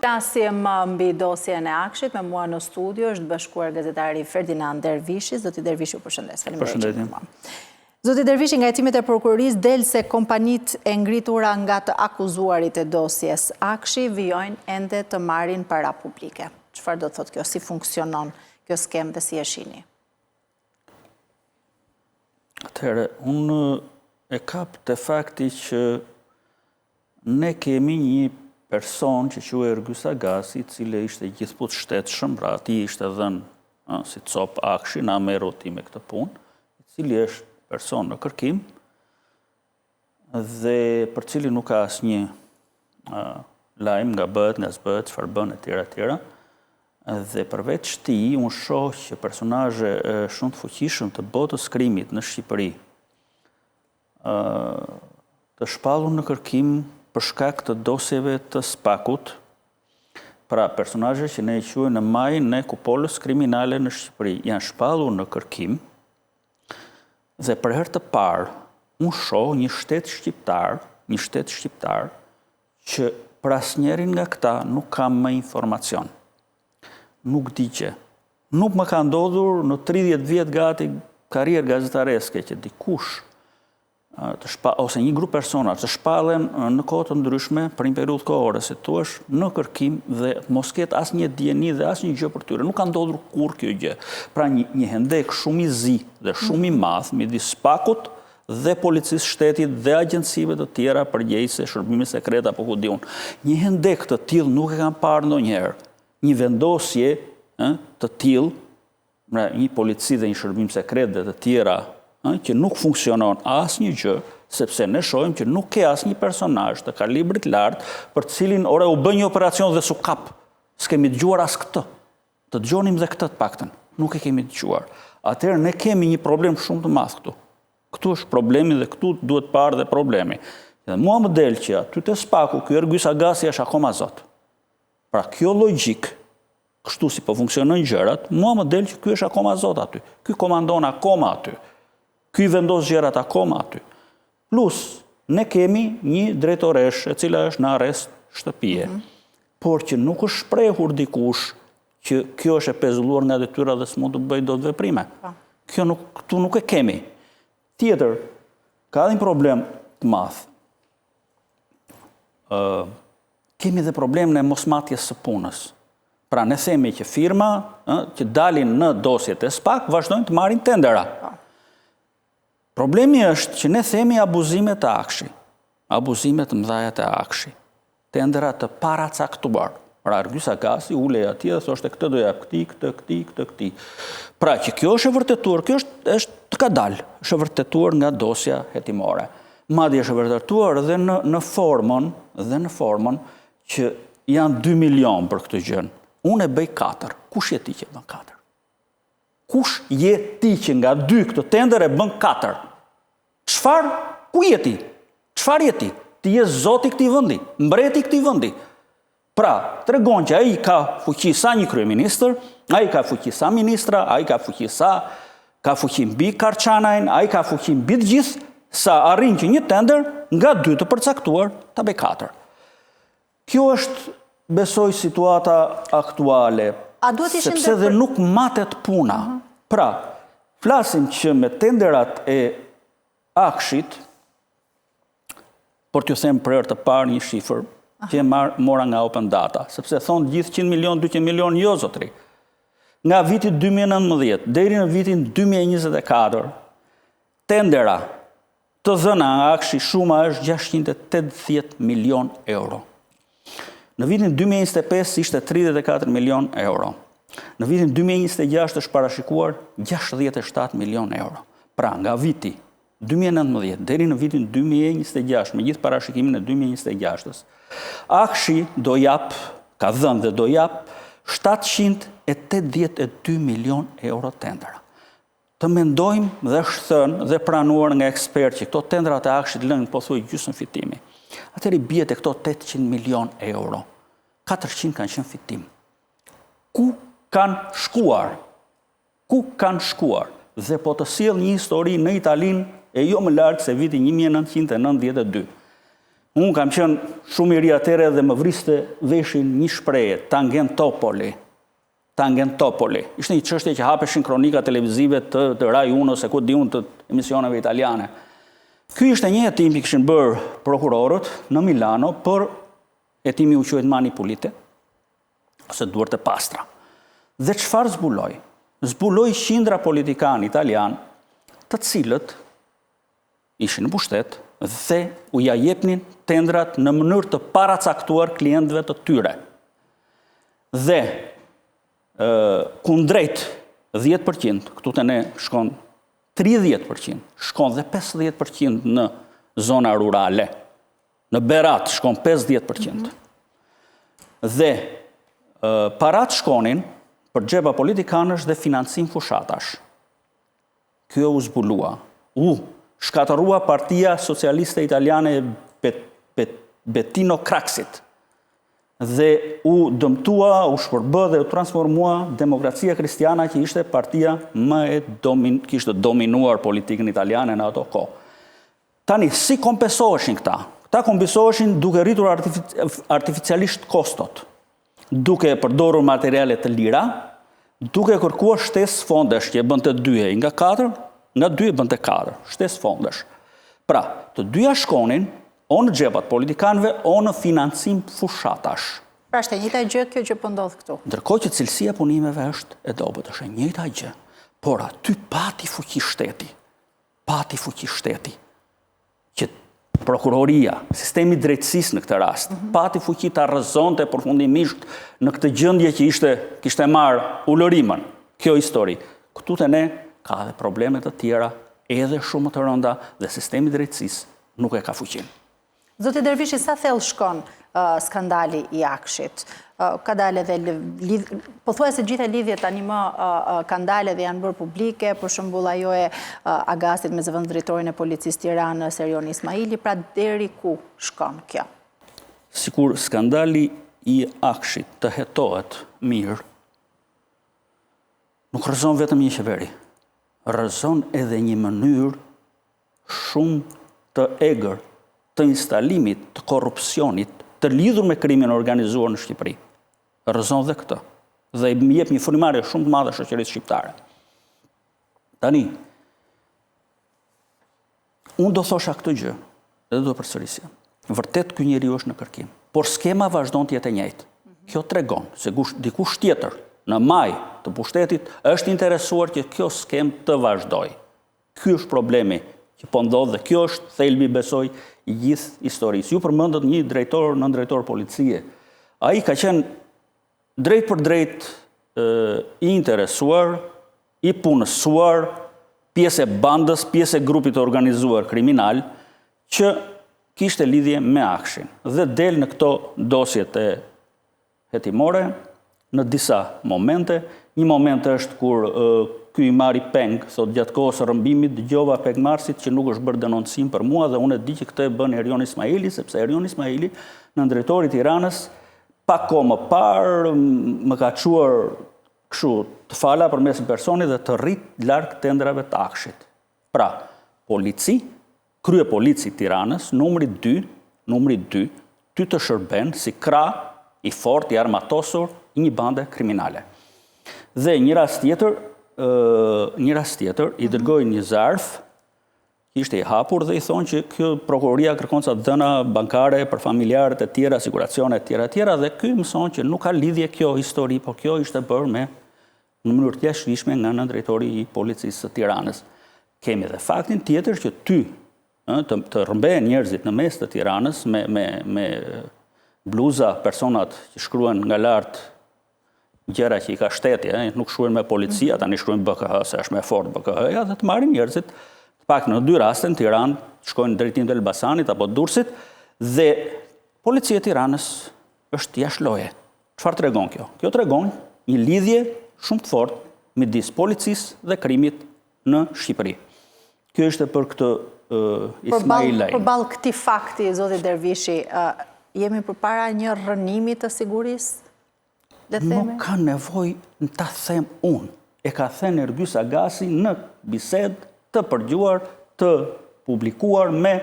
Flasim mbi dosjen e AKSHI-t, me mua në studio është bashkuar gazetari Ferdinand Dervishi. Zoti Dervishi, ju përshëndes. Faleminderit. Zoti Dervishi, nga hetimet e prokurorisë del se kompanitë e ngritura nga të akuzuarit e dosjes AKSHI vijojnë ende të marrin para publike. Çfarë do të thotë kjo? Si funksionon kjo skemë dhe si e shihni? Atëherë, unë e kap te fakti që ne kemi një person që quhej Ergys Agasi, i cili ishte gjithëpushtetshëm, pra atij ishte dhënë si copë AKSHI, na merru ti me këtë punë, i cili është person në kërkim, dhe për cilin nuk ka asnjë lajm nga bëhet, nga s'bëhet, çfarë bën, etj, etj. Dhe përveç tij, unë shoh që personazhe shumë të fuqishëm të botës krimit në Shqipëri, të shpallur në kërkim për shkak të dosjeve të SPAK-ut, pra personazhe që ne i quajmë në majën e kupolës kriminale në Shqipëri, janë shpallur në kërkim, dhe për herë të parë, unë shoh një shtet shqiptar, një shtet shqiptar, që për asnjërin nga këta nuk kam më informacion. Nuk di gjë. Nuk më ka ndodhur në 30 vjet gati karrierë gazetareske që dikush të shpa, ose një grup persona të shpallen në kohë të ndryshme për një periudhë kohore, si thuash, në kërkim dhe mos ketë asnjë dijeni dhe asnjë gjë për tyre. Nuk ka ndodhur kurrë kjo gjë. Pra një, një hendek shumë i zi dhe shumë i madh midis SPAK-ut dhe policisë shtetit dhe agjencive të tjera përgjegjëse, shërbimi sekret apo ku di unë. Një hendek të tillë nuk e kam parë ndonjëherë. Një vendosje ë, të tillë, pra një polici dhe një shërbim sekret dhe të tjera, ë, që nuk funksionon asnjë gjë, sepse ne shohim që nuk ke asnjë personazh të kalibrit lart për të cilin ore u bë një operacion dhe s'u kap. S'kemi dëgjuar as këtë. Të dëgjonim dhe këtë të paktën. Nuk e kemi dëgjuar. Atëherë ne kemi një problem shumë të madh këtu. Këtu është problemi dhe këtu duhet parë dhe problemi. Dhe mua më del që aty te SPAK-u, ky Ergys Agasi është akoma zot. Pra kjo logjikë, kështu si po funksionojnë gjërat, mua më del që ky është akoma zot aty. Ky komandon akoma aty. Ky vendos gjërat akoma aty. Plus, ne kemi një drejtoreshë e cila është në arrest shtëpie, mm -hmm. por që nuk është shprehur dikush që kjo është e pezulluar nga detyra dhe s'mund të bëjë dot veprime. Po. Kjo nuk, këtu nuk e kemi. Tjetër, ka edhe një problem të madh. Ë kemi dhe problemin e mosmatjes së punës. Pra ne themi që firma ë, që dalin në dosjet e SPAK vazhdojnë të marrin tendera. Po. Problemi është që ne themi abuzime te AKSHI, abuzime të mëdhaja te AKSHI, tendera të paracaktuar. Pra Ergys Agasi ulej atje dhe thoshte këtë do jap këtij, këtë këtij, këtë këtij. Pra që kjo është e vërtetuar, kjo është është të ka dalë, është e vërtetuar nga dosja hetimore. Madje është e vërtetuar dhe në në formën, dhe në formën që janë 2 milion për këtë gjën. Unë e bëj 4. Kush je ti që e bën 4? Kush je ti që nga dy këtë tender e bën 4? Çfarë? Ku je ti? Çfarë je ti? Ti je zoti i këtij vendi, mbreti i këtij vendi. Pra, tregon që ai ka fuqi sa një kryeministër, ai ka fuqi sa ministra, ai ka fuqi sa ka fuqi mbi Karçanajn, ai ka fuqi mbi të gjithë, sa arrin që një tender nga dy të përcaktuar ta bëj 4. Kjo është, besoj, situata aktuale, sepse dhe nuk matet puna. Mhm. Pra, flasim që me tenderat e AKSHI-t, por t'ju them për herë të parë një shifër që e marr mora nga Open Data, sepse thonë gjithë 100 milion, 200 milion, jo zotri. Nga viti 2019 deri në vitin 2024, tendera Të dhëna nga AKSHI shuma është 680 milion euro. Në vitin 2025 ishte 34 milion euro. Në vitin 2026 është parashikuar 67 milion euro. Pra, nga viti 2019 deri në vitin 2026, me gjithë parashikimin e 2026-ës, AKSHI do jap, ka dhënë dhe do jap 782 milion euro tendera. Të mendojmë dhe është thënë dhe pranuar nga ekspertë që këto tenderat e AKSHI-t lënë pothuaj gjysmë fitimi. Atëherë i bie te këto 800 milion euro. 400 kanë qenë fitim. Ku kanë shkuar? Ku kanë shkuar? Dhe po të sjell një histori në Italinë e jo më larg se viti 1992. Unë kam qenë shumë i ri atëherë dhe më vriste veshin një shprehje, Tangentopoli. Tangentopoli. Ishte një çështje që hapeshin kronika televizive të, të Rai Uno ose ku di unë të emisioneve italiane. Ky ishte një hetim që kishin bërë prokurorët në Milano për hetimi u quajt Mani Pulite ose duart e pastra. Dhe çfarë zbuloi? Zbuloi qindra politikanë italianë, të cilët ishin në pushtet dhe u ja jepnin tendrat në mënyrë të paracaktuar klientëve të tyre. Dhe kundrejt 10%, këtu te ne shkon 30%, shkon dhe 50% në zona rurale. Në Berat shkon 50%. Mm -hmm. Dhe parat shkonin për xhepa politikanësh dhe financim fushatash. Kjo u zbulua. U shkatërrua Partia Socialiste Italiane e Bettino Craxit dhe u dëmtua, u shpërbë dhe u transformua Demokracia Kristiana që ishte partia më e domin, kishte dominuar politikën italiane në ato kohë. Tani, si kompensoheshin këta? Këta kompensoheshin duke rritur artificialisht kostot, duke përdorur materiale të lira, duke kërkuar shtesë fondesh që e bënte dy e nga 4, nga 2 e bënte 4, shtesë fondesh. Pra, të dyja shkonin o në xhepat politikanëve o në financim fushatash. Pra është e njëjta gjë kjo që po ndodh këtu. Ndërkohë që cilësia e punimeve është e dobët, është e njëjta gjë. Por aty pati fuqi shteti. pati fuqi shteti, që prokuroria, sistemi i drejtësisë në këtë rast, mm -hmm. pati fuqi ta rrëzonte përfundimisht në këtë gjendje që ishte kishte marrë ulërimën. Kjo histori. Këtu te ne ka dhe probleme të tjera, edhe shumë të rënda dhe sistemi i drejtësisë nuk e ka fuqinë. Zoti Dervishi, sa thellë shkon skandali i AKSHI-t? Ka dalë edhe, pothuajse gjitha lidhjet tani më kanë dalë edhe janë bërë publike, për shembull ajo e Agasit me zëvendësdrejtorin e Policisë Tiranës, Erion Ismaili, pra deri ku shkon kjo? Sikur skandali i AKSHI-t të hetohet mirë, nuk rrëzon vetëm një qeveri, rrëzon edhe një mënyrë shumë të egër të instalimit të korrupsionit të lidhur me krimin e organizuar në Shqipëri. Rrëzon dhe këtë. Dhe i jep një frymëmarrje shumë të madhe shoqërisë shqiptare. Tani, unë do thosha këtë gjë, dhe do përsërisja. Vërtet ky njeriu është në kërkim, por skema vazhdon të jetë e njëjtë. Kjo tregon se kush, dikush tjetër në majë të pushtetit është interesuar që kjo skemë të vazhdojë. Ky është problemi që po ndodh dhe kjo është thelbi besoj i gjithë historisë. Ju përmendët një drejtor, nëndrejtor policie. Ai ka qenë drejtpërdrejt i interesuar, i punësuar, pjesë e bandës, pjesë e grupit të organizuar kriminal, që kishte lidhje me AKSHI-n dhe del në këto dosjet e hetimore në disa momente. Një moment është kur ky i marri peng, thotë gjatë kohës së rrëmbimit dëgjova pengmarrësit që nuk është bërë denoncim për mua dhe unë e di që këtë e bën Erion Ismaili, sepse Erion Ismaili, nëndrejtori i Tiranës, pak kohë më parë më ka çuar kështu të fala përmes një personi dhe të rri larg tenderave të AKSHI-t. Pra, polici Kryepolici i Tiranës, numri 2, numri 2, ty të shërben si krah i fortë i armatosur i një bande kriminale. Dhe një rast tjetër, një rast tjetër, i dërgoi një zarf, ishte i hapur dhe i thonë që kjo prokuroria kërkon ca të dhëna bankare për familjarët e tjera, siguracione e tjera e tjera dhe ky mëson që nuk ka lidhje kjo histori, por kjo ishte bërë me në mënyrë të jashtëligjshme nga nëndrejtori i policisë së Tiranës. Kemi dhe faktin tjetër që ty ë të, të rrëmbehen njerëzit në mes të Tiranës me me me bluza personat që shkruan nga lart gjëra që i ka shteti, ë, nuk shkruajnë me policia, tani shkruajnë BKH, se është më e fortë BKH-ja dhe të marrin njerëzit, të paktën në dy raste në Tiranë, shkojnë në drejtim të Elbasanit apo Durrësit dhe policia e Tiranës është jashtë loje. Çfarë tregon kjo? Kjo tregon një lidhje shumë të fortë midis policisë dhe krimit në Shqipëri. Kjo ishte për këtë Ismailajn. Përballë këtij fakti, zoti Dervishi, jemi përpara një rrënimi të sigurisë? Le të themi? Nuk ka nevojë ta them unë. E ka thënë Ergys Agasi në bisedë të përgjuar, të publikuar me.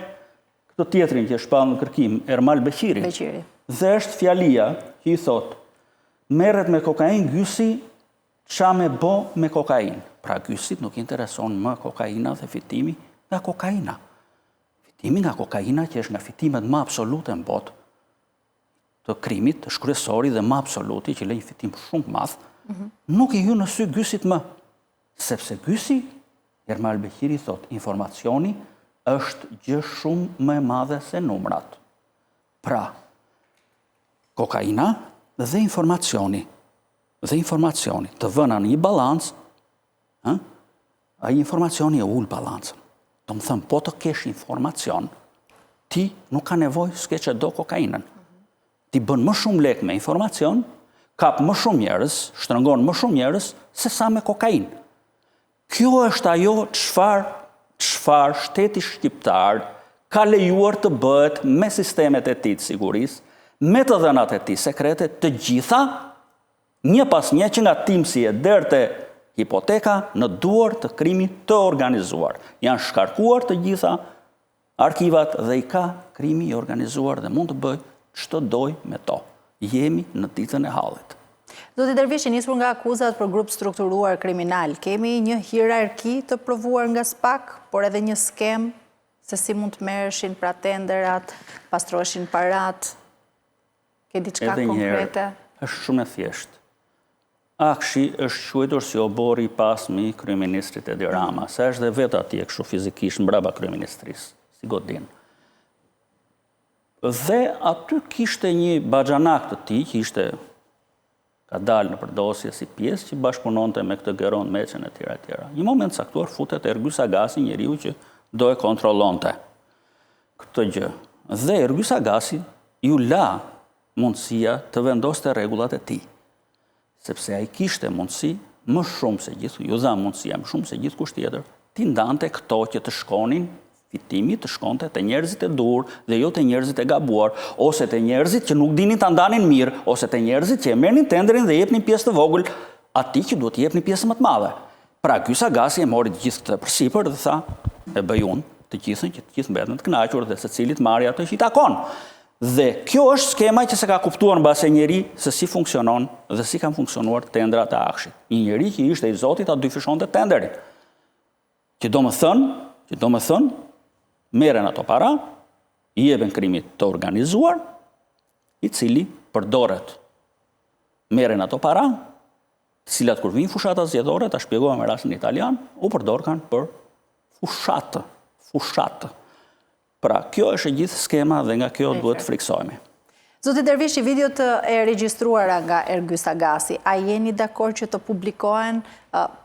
Këtë tjetrin që shpall në kërkim, Ermal Beqirin. Beqiri. Dhe është fjalia që i thotë, merret me kokainë Gysi, ça me bo me kokainë. Pra Gysit nuk i intereson më kokaina dhe fitimi nga kokaina. Fitimi nga kokaina që është nga fitimet më absolute në botë, të krimit, është kryesori dhe më absoluti që lë një fitim shumë të madh, mhm. nuk i hyn në sy Gysit më. Sepse Gysi, Ermal Beqiri thotë, informacioni është gjë shumë më e madhe se numrat. Pra, kokaina dhe informacioni, dhe informacioni të vëna në një balancë, ë? Ai informacioni e ul balancën. Domethënë, po të kesh informacion, ti nuk ka nevojë, s'ke ç'e do kokainën. Ti bën më shumë lek me informacion, kap më shumë njerëz, shtrëngon më shumë njerëz, se sa me kokainë. Kjo është ajo çfarë çfarë shteti shqiptar ka lejuar të bëhet me sistemet e tij të sigurisë, me të dhënat e tij sekrete, të gjitha Një pas një që nga TIMS-i e deri te hipoteka në duar të krimit të organizuar. Janë shkarkuar të gjitha arkivat dhe i ka krimi i organizuar dhe mund të bëjë ç'të dojë me to. Jemi në ditën e hallit. Zoti Dervishi, nisur nga akuzat për grup strukturuar kriminal, kemi një hierarki të provuar nga SPAK, por edhe një skemë se si mund të merreshin pra tenderat, pastroheshin paratë, Ke diçka konkrete? Është shumë e thjeshtë. AKSHI është quajtur si oborri i pasmë i kryeministrit Edi Rama, se është dhe vetë atje kështu fizikisht mbrapa kryeministrisë, si godinë. Dhe aty kishte një baxhanak të tij që ishte ka dalë nëpër dosje si pjesë që bashkëpunonte me këtë Geron Meçen e tjera e tjera. Një moment caktuar futet Ergys Agasi, njeriu që do e kontrollonte këtë gjë. Dhe Ergys Agasi iu la mundësia të vendoste rregullat e tij. Sepse ai kishte mundësi më shumë se gjithë, iu dha mundësia më shumë se gjithkush tjetër, t'i ndante këto që të shkonin fitimi të shkonte te njerëzit e duhur dhe jo te njerëzit e gabuar, ose te njerëzit që nuk dinin ta ndanin mirë, ose te njerëzit që e merrnin tenderin dhe jepnin pjesë të vogël atij që duhet të jepnin pjesën më të madhe. Pra Gys Agasi e mori të gjithë këtë përsipër dhe tha, e bëj unë të gjithën që të gjithë mbeten të kënaqur dhe secili të marrë atë që i takon. Dhe kjo është skema që s'e ka kuptuar mbase njeri se si funksionon dhe si kanë funksionuar tenderat e AKSHI-t. Një njeri që ishte i zoti ta dyfishonte tenderin. Që domethënë, që domethënë, merren ato para, i jepen krimit të organizuar, i cili përdoret. Merren ato para, të cilat kur vijnë fushata zgjedhore, ta shpjegova me rastin italian, u përdorkan për fushatë, fushatë. Pra, kjo është e gjithë skema dhe nga kjo duhet të frikësohemi. Zoti Dervishi, videot e regjistruara nga Ergys Agasi, a jeni dakord që të publikohen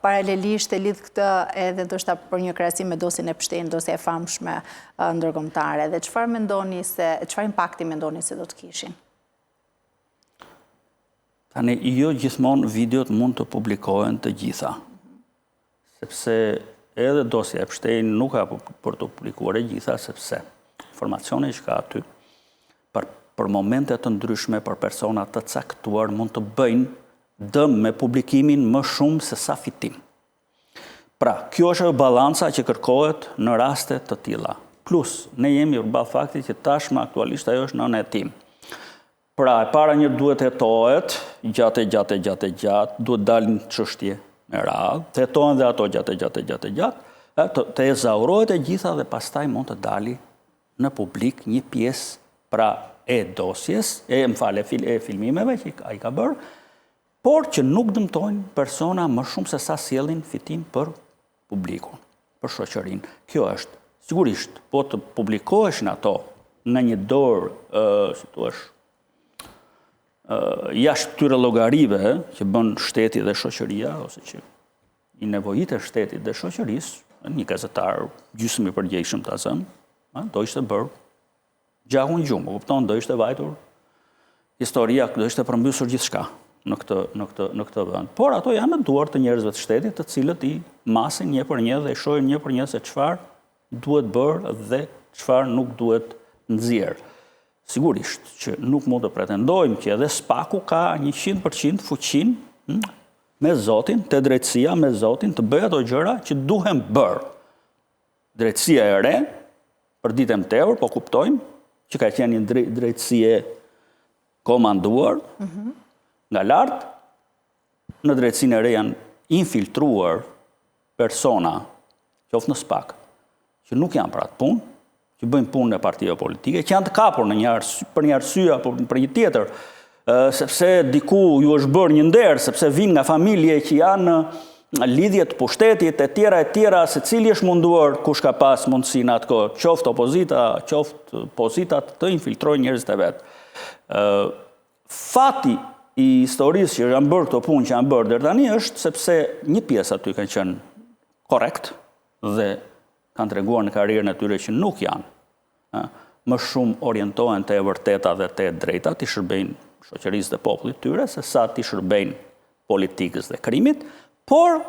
paralelisht e lidh këtë edhe ndoshta për një krahasim me dosjen Epstein, dosja e famshme ndërkombëtare, dhe çfarë mendoni se, çfarë impakti mendoni se do të kishin? Tani, jo gjithmonë videot mund të publikohen të gjitha. Sepse edhe dosja Epstein nuk ka për t'u publikuar e gjitha, sepse informacioni që ka aty, për, për momente të ndryshme, për persona të caktuar, mund të bëjnë dëm me publikimin më shumë se sa fitim. Pra, kjo është ajo balanca që kërkohet në raste të tilla. Plus, ne jemi përballë faktit që tashmë aktualisht ajo është nën hetim. Pra, e para një duhet të hetohet, gjatë e gjatë e gjatë e gjatë, duhet dalin çështje me radhë, të hetohen dhe ato gjatë e gjatë e gjatë e gjatë, të, të ezaurohet e gjitha dhe pastaj mund të dali në publik një pjesë pra e dosjes, e më fal, e, fil, e filmimeve që ai ka bërë, por që nuk dëmtojnë persona më shumë se sa sjellin fitim për publikun, për shoqërinë. Kjo është, sigurisht, po të publikoheshin ato nga një dorë, si thua, jashtë këtyre llogarive që bën shteti dhe shoqëria, ose që i nevojitet shtetit dhe shoqërisë, një gazetar gjysmë i përgjegjshëm ta zëmë, do ishte bërë Gjaku në gjumë, kupton, do ishte vajtur historia, do ishte përmbysur gjithçka në këtë në këtë në këtë vend. Por ato janë në duar të njerëzve të shtetit, të cilët i masin një për një dhe i shohin një për një se çfarë duhet bërë dhe çfarë nuk duhet nxjerrë. Sigurisht që nuk mund të pretendojmë që edhe SPAK-u ka 100% fuqinë hm, me Zotin, te drejtësia me Zotin të bëjë ato gjëra që duhen bërë. Drejtësia e re. Përditë e më tepër, po kuptojmë që ka qenë një drejtësi e komanduar mhm. nga lart, në drejtësinë e re janë infiltruar persona, qoftë në SPAK, që nuk janë për atë punë, që bëjnë punën e partive politike, që janë të kapur në një arsye, për një arsye apo për një tjetër, sepse diku ju është bërë një nder, sepse vijnë nga familje që janë në lidhje të pushtetit e tjera e tjera, secili është munduar kush ka pas mundësi në atë kohë, qoftë opozita, qoftë pozita të infiltrojë njerëzit e vet. Fati i historisë që janë bërë këto punë që janë bërë deri tani është sepse një pjesë aty kanë qenë korrekt dhe kanë treguar në karrierën e tyre që nuk janë. Ë, më shumë orientohen te e vërteta dhe te e drejta, t'i shërbejnë shoqërisë dhe popullit tyre se sa t'i shërbejnë politikës dhe krimit, por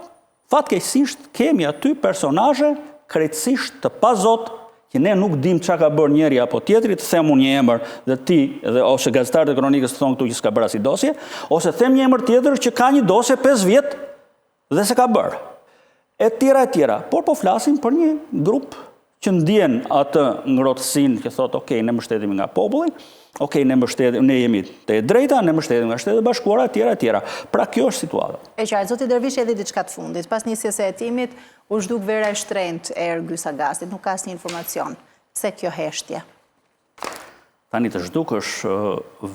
fatkeqësisht kemi aty personazhe krejtësisht të pazot që ne nuk dimë çka ka bërë njëri apo tjetri, të them unë një emër dhe ti dhe ose gazetarët e kronikës të thonë këtu që s'ka bërë asnjë dosje, ose them një emër tjetër që ka një dosje 5 vjet dhe s'e ka bërë. E tjera e tjera. Por po flasim për një grup që ndjen atë ngrohtësinë që thotë, ok, ne mbështetemi nga populli, ok, ne mbështetemi, ne jemi te e drejta, ne mbështetemi nga Shtetet e Bashkuara, e tjera e tjera. Pra kjo është situata. E qartë, zoti Dervishi edhe diçka të fundit. Pas nisjes së hetimit, u zhduk vera e shtrenjtë e Ergys Agasit, nuk ka asnjë informacion. Pse kjo heshtje? Tani të zhdukësh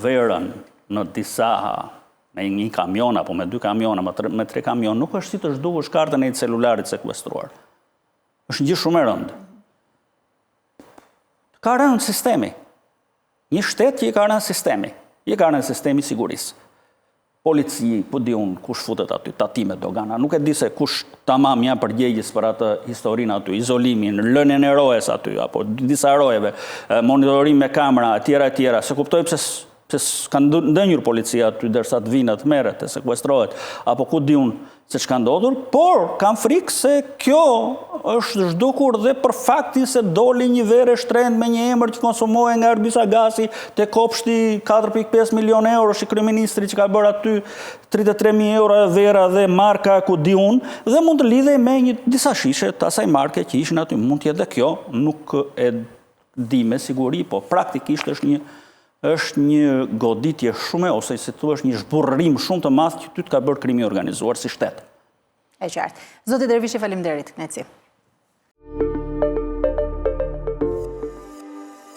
verën në disa me një kamion apo me dy kamiona, me tre, me tre kamion, nuk është si të zhdukësh kartën e një celularit sekuestruar. Është një gjë shumë e rëndë. Ka rënë sistemi. Një shtet që i ka rënë sistemi. I ka rënë sistemi i sigurisë. Polici, ku di unë kush futet aty, tatime, dogana, nuk e di se kush tamam janë përgjegjës për atë historinë aty, izolimin, lënien e rojes aty, apo disa rojeve, monitorim me kamera, e tjera, e tjera, s'e kuptoj pse pse s'ka ndenjur policia aty derisa të vinë të merret, të sekuestrohet, apo ku di unë se ç'ka ndodhur, por kam frikë se kjo është zhdukur dhe për faktin se doli një verë e shtrenjtë me një emër që konsumohej nga Ergys Agasi te kopshti 4.5 milion euro i kryeministrit që ka bërë aty 33.000 euro e vera dhe marka ku di unë dhe mund të lidhej me një disa shishe të asaj marke që ishin aty. Mund të jetë dhe kjo, nuk e di me siguri, po praktikisht është një është një goditje shumë ose si thua është një zhburrërim shumë të madh që ty të ka bërë krimi i organizuar si shtet. E qartë. Zoti Dervishi, faleminderit, kënaqësi.